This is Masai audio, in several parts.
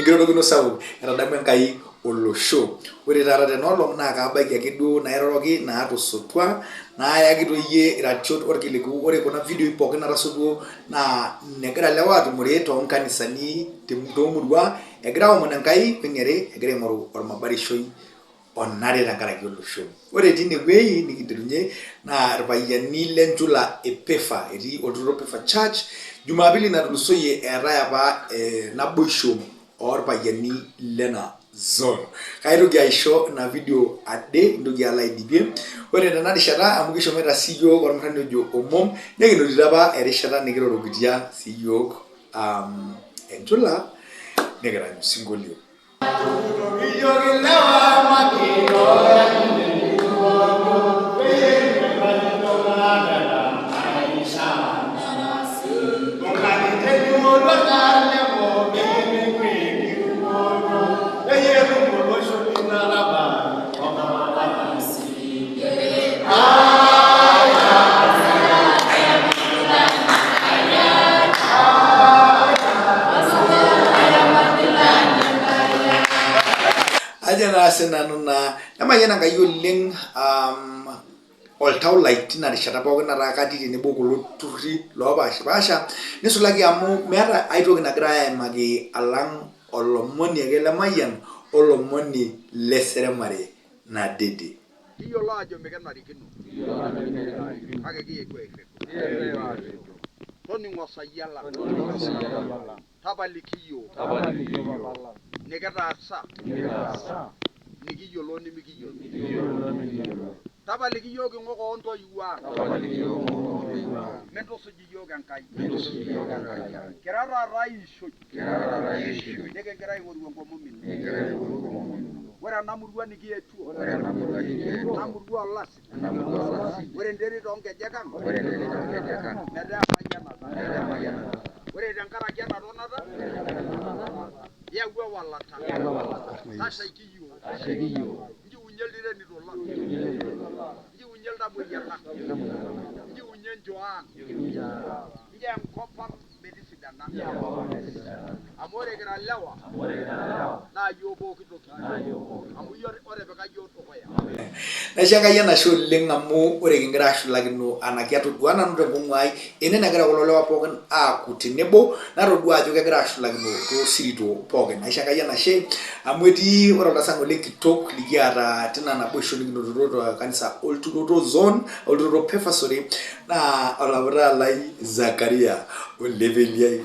Enkirorokino sapuk etadamua Enkai olosho. Ore taata tena olong naa kaabaiki ake duo nairoroki naatosotua nayaki toi iyie iratiot orkiliku. Ore kuna vidioi pookin natasotuo naa inegira ilewa aatumore toonkanisani toomurua egira aomon Enkai, ore eniare egira aing'oru ormabarishoi onare tenkaraki olosho. Ore tine wuei nikinterunye naa irpayiani le nchula e PEFA etii olturur PEFA Church. Jumapili natulusoyie eetae apa naboisho oorpayiani lena zone. Kaitoki aisho ina video ade intoki alo aidipie. Ore tena rishata amu kishomoita siiyiok ormurrani ojo Omom nikinotito apa erishata nikirorokitia siiyiok enchula nikirany osinkolio. Ajo naa sinanu naa nemayian Enkai oleng oltau lai tina rishata pookin nataa katii tenebo kulo turruri lopaashipaasha nisulaki amu meeta ae toki nagirae aimaki alang olomoni ake le Mayian olomoni le seremare nadede. Kiyiolo aajo mikinarikino, kake kietuo airridu. Toning'o osayian lang, tapaliki iyiook nikitaasa, nikiyiolo onimikiyiolo. Tapaliki iyiook ing'ok oo ntoiwuo ang, mintusuj iyiook Enkai. Kira taata aishoi, nikigira aing'oru enkomom ino. Ore ena murua nikietuo, ena murua oolasin, ore enterit oo nkejek ang metaa emayianata. Ore tenkaraki ena tonata yau ewalata, tashaiki iyiook, nchiunye iltirenito lang, nchiunye iltamuoyia lang, nchiunye nchoo ang, nchoo enkop ang metisidana. Amu ore kira lewa naa iyiook pooki toki, amu iyie otipika iyiook dukuya. Naisho Enkai enashe oleng amu ore kingira ashulakino anake atodua nanu tenkong'u ai ene negira kulo lewa pookin aaku tenebo natodua ajo kegira ashulakino toosirito pookin. Naisho Enkai enashe amu etii ore oltasat ng'ole kitok likiata tina naboisho nikinotito te kanisa Olturoto zone, Olturoto PEFA sorry, naa olaputaa lai Zakaria olepeliai.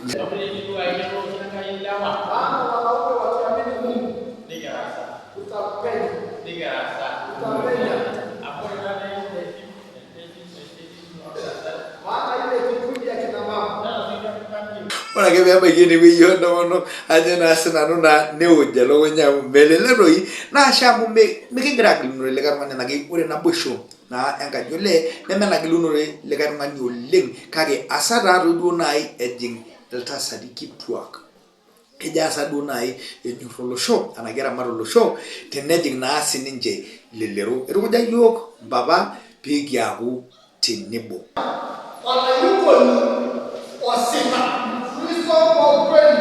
Ore ake peebaiki enewueji oontomonok ajo naa sinanu naa neoj elukunya amu melelek toi naa ashe amu mikigira agilunore likae tung'ani anake ore naboisho naa enkaji olee neme enagilunore likae tung'ani oleng kake asa taatoi duo naai ejing iltasati kituak. Kejo asa duo naaji enyor olosho anake eramat olosho tenejing naa sininche lelero. Eitukuja iyiook mpapa pee kiaku tenebo. Olairukoni osipa. Mkristo wa ukweli.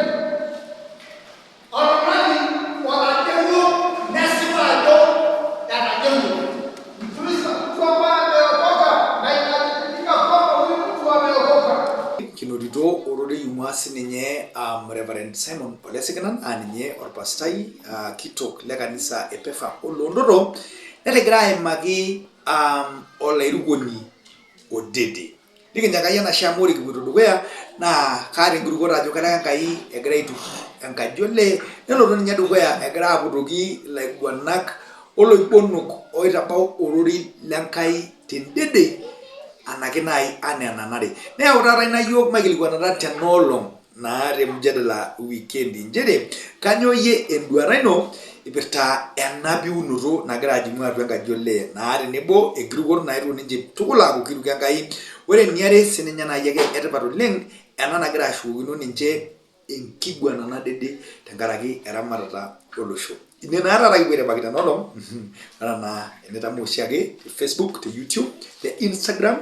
Oltung'ani otajeuo nesipa ajo etajeuo. Mkristo mtu ambaye ameokoka na inadhibitika kwamba huyu mtu ameokoka. Kinotito ororei oing'ua sininye Reverend Simon Olesikinan aa ninye orpastai kitok le kanisa e PEFA Oloontoto netigira aimaki olairukoni odede. Nikincho Enkai enashe amu ore kipuoito dukuya naa kaata enkirukoto ajo kelo ake Enkai egira aiturrur enkaji olee nelotu ninye dukuya egira aputoki ilaiguanak oloibonok oitabau ororei le Nkai tendede anake naai anaa enanare. Neyau taata ina iyiook maikilikuanata tena olong naa te mjadala wikendi nchere kanyoo iyie enduata ino ipirta ena piunoto nagira ajing'u atua enkaji olee naa tenebo enkirukoto naetuo ninche tukul aaku kiruko Enkai. Ore eniare sininye naai ake etipat oleng ena nagira ashukokino ninche enkiguana nadede tenkaraki eramatata olosho. Ine naa taata kipuo aitabaiki tena olong ore enaa enitamoo oshiake te Facebook, te YouTube, te Instagram,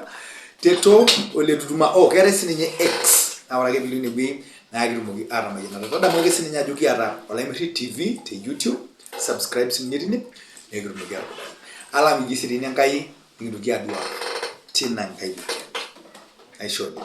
te Tom ole Tutuma oh keetae sininye X naa ore ake piilo inewueji. Naa kitumoki aatamayianata. Tadamu ake sininye ajo kiata Olaimirri TV te YouTube, subscribe sininye tine pee kitumoki aatodol. Alo amiki eseriani Enkai nikintoki adua tina nkae weekend. Aisho oleng.